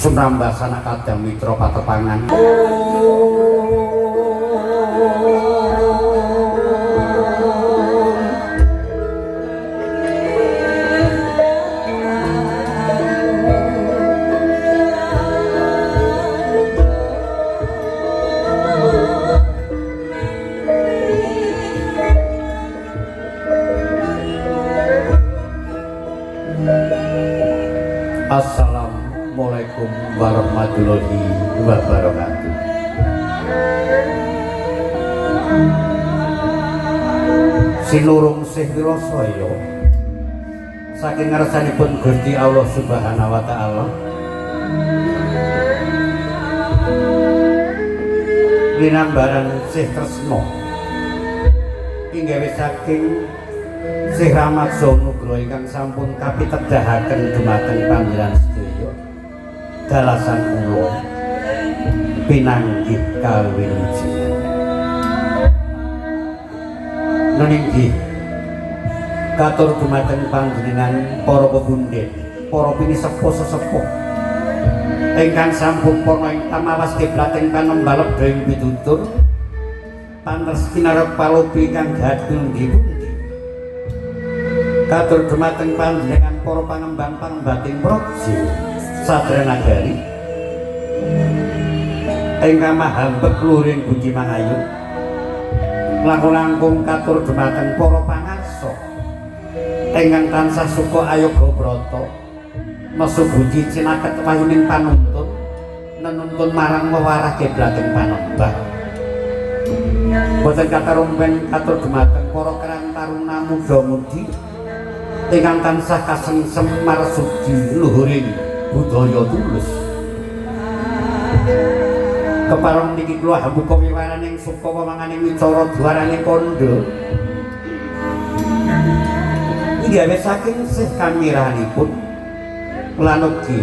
Sumrambah sanak kadang mitra patepangan. Assalamualaikum warahmatullahi wabarakatuh. Sinurung sih wirasaya saking ngarsanipun Gusti Allah Subhanahu wa taala, linambaran sih tresna inggih saking Sih Ramaksa Nugroho ingkang sampun kapitedahaken dumateng panjenengan sedaya dalasan kula pinanggih kawilujengan. Nun inggih katur dumateng panjenengan para pepundhen, para pinisepuh sesepuh ingkang sampun purna ing tamawas kiblating panembah lebda ing pitutur pantes kinarep palobi ingkang gaduh pundi. Katur dumateng panjenengan para pangembang pangembating praja sadra nagari ingkang mahambek luhuring budi mangayun, langkung-langkung katur dumateng para pangarsa ingkang tansah suka ayoga brata nesu budi cinaket wahyuning panuntun nenuntun marang wewarah kiblating panembah. Boten katarumpen katur dumateng para karang taruna muda-mudi ingkang tansah kasengsem marsudi luhuring budaya tulus. Kepareng niki kula hambuka wiwaraning suka wewanganing wicara dwaraning kandha inggih saking sih kamirahanipun lan ugi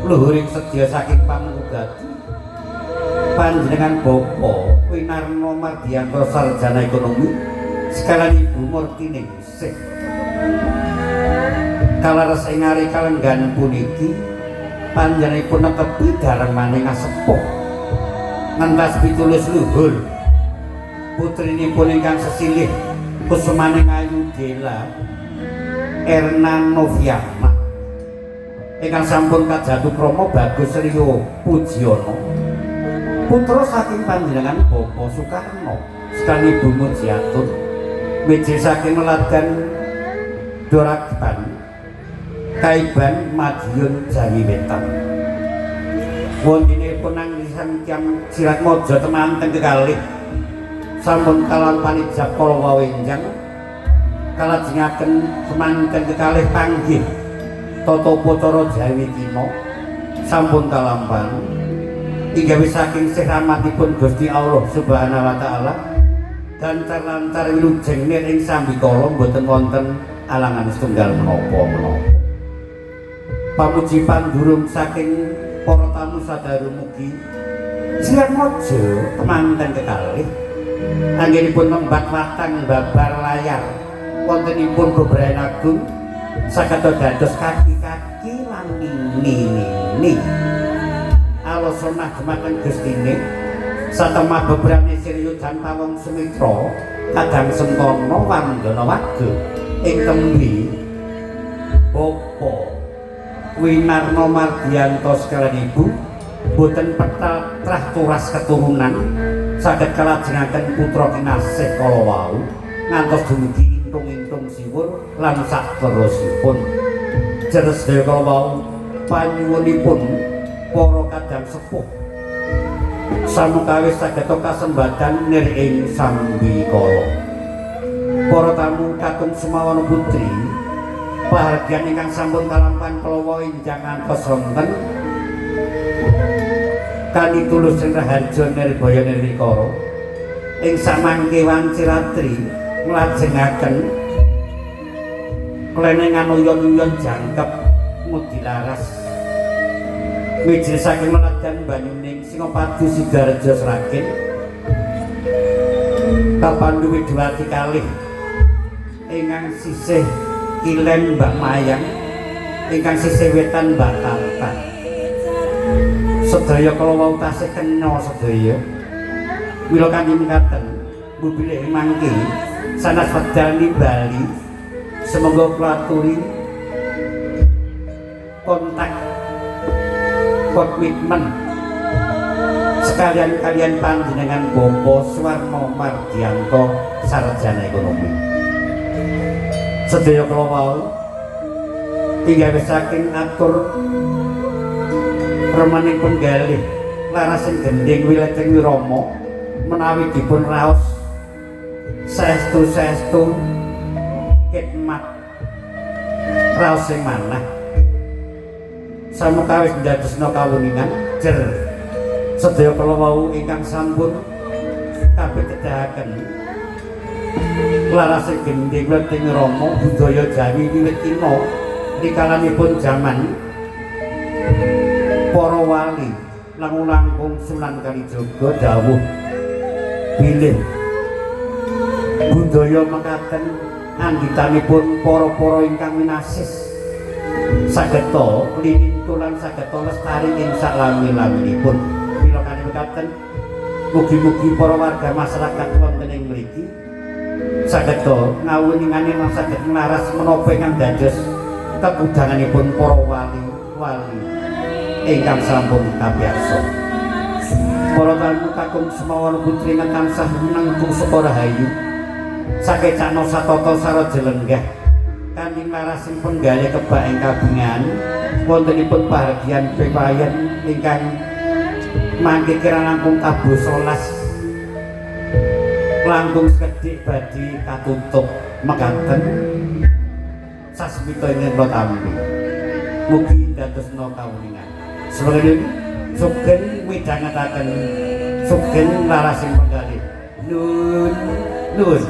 luhuring sedya saking pamungkugati panjenengan Bapak Winarno Mardianto sarjana ekonomi sekalian Ibu Murtiningsih. Kalares ing ari kalenggan puniki panjenenganipun netepi darmaning asepuh ngentas pitulus luhur putrinipun ingkang sesilih kusumaning ayu Dela Erna Noviana ingkang sampun kajatu krama Bagus Rio Pujiono, putra saking panjenengan Bapak Soekarno sekalian Ibu Mujiatun miji saking Meladan Dorakban Kaiban Madiun Jawi Wetan. Wontenipun nanging Kyang Siratmaja temanten kekalih sampun kalampahan ijab kala wau enjang kalajengaken semanten kekalih panggih tata upacara Jawi kina sampun kalampahan inggih saking sih rahmatipun Gusti Allah Subhanahu wa taala lancar-lancar wilujeng nir ing sambikala mboten wonten alangan setunggal menapa-menapa. Pamuji pandurung saking para tamu sadaru mugi Siratmaja temanten kekalih anggenipun nembak watang babar layar wontenipun bebrayan agung saged dados kaki-kaki lan nini-nini alosonah dumateng Gustine satemah bebrane Siryudan Pawong Sumitra kadang Sentana Wandana Waga ing tembi Bapak Winarno Mardianto sekalian Ibu boten petal trah turas keturunan saged kalajengaken putra kinasih kala wau ngantos dumugi intung-intung siwur lan sakterusipun. Jeres sedaya kala wau panyuwunipun para kadang sepuh samukawis saged kasembadan nir ing sambikala. Para tamu kakung Sumawana putri pahargyan ingkang sampun kalampahan kala wau enjang ngantos sonten kanitulus ing Raharja Nirbaya Nirwikara ing samangke wanci ratri nglajengaken klenengan uyon-uyon jangkep ngudilaras mijil saking Meladan Banyuning Singopadu Sidareja Sragen kapandu Widowati kalih ingkang sisih kilen Mbak Mayang ingkang sisih wetan Mbak Tata. Sedaya kala wau tasih kena sedaya. Mila kanthi mekaten mubilih mangke sanes wekdal nimbali, semoga kula aturi kontak komitmen sekalian kalian panjenengan Bapak Suwarno Mardianto, sarjana ekonomi. Sedaya kala wau tinggal saking atur remening penggalih larasing gending wilujeng wirama menawi dipun raos saestu-saestu khidmat raos sing manah samekawis ndadosna kawuningan jer sedaya kala wau ingkang sampun kapitedahaken larasing gending wilujeng wirama budaya Jawi wiwit kina rikalanipun jaman para wali langkung Sunan Kalijaga dawuh bilih budaya mekaten anggitanipun para-para ingkang minasis sageta linintu lan sageta lestari ing saklami-laminipun. Mila kanthi mekaten mugi-mugi para warga masyarakat wonten ing mriki sageta ngawuningane lan saged nglaras menapa ingkang dados kekudanganipun para wali-wali ingkang sampun kapiyarsa. Para tamu kakung semawana putri ingkang tansah menengkung saka rahayu sakecakna satata saraja lenggah kanthi nglarasing penggalih kebak ing kabingan wontenipun pahargyan pepayen ingkang mangke kirang langkung tabuh 11 langkung sekedhik badhe katutup mekaten sasmita ingkang kula tampi mugi dadosna kawuningan. Semoga sugeng midhangetaken sugeng larasing penggalih. Nun nun.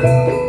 Iya.